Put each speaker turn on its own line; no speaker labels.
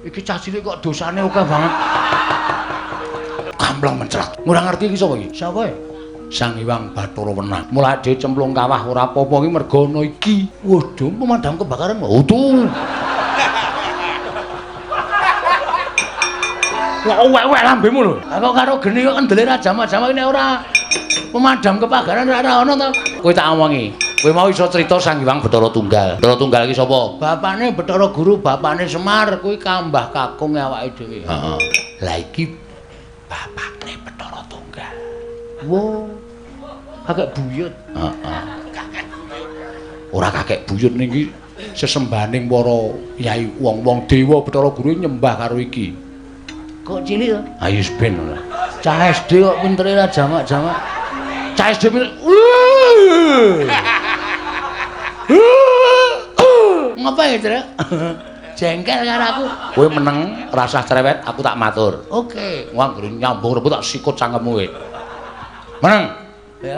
Iki cah cilik kok dosane akeh banget. Kampleng mencrat. Ora ngerti iki sapa iki? Sapa ya? Sang Hyang Bathara Wenang. Mulai dhewe cemplung kawah ora apa-apa iki merga ana iki. Waduh, pemadam kebakaran. Utuh. Lah wek-wek lambemu lho. Lah kok karo geni kok kendele ra jamak-jamak nek ora pemadam kebakaran ora ana to. Kowe tak omongi. Kowe mau iso crita Sang Hyang Bathara Tunggal. Bathara Tunggal iki sapa? Bapane Bathara Guru, bapane Semar, kuwi kambah kakung awake dhewe. Heeh. Lah iki bapakne Bathara Tunggal. Wo. Kakek buyut. Heeh. Kakek buyut. Ora kakek buyut ning iki sesembahaning para yai wong-wong dewa Bathara Guru nyembah karo iki. Kok cilik to? Ayo ben ora. Cah SD kok pintere ra jamak-jamak. Cah SD pinter. Ngapa ya, Trek? Jengkel karo aku. Kowe meneng, rasah cerewet, aku tak matur. Oke. Wah, anggere nyambung rebut tak sikut cangkemmu kowe. Meneng.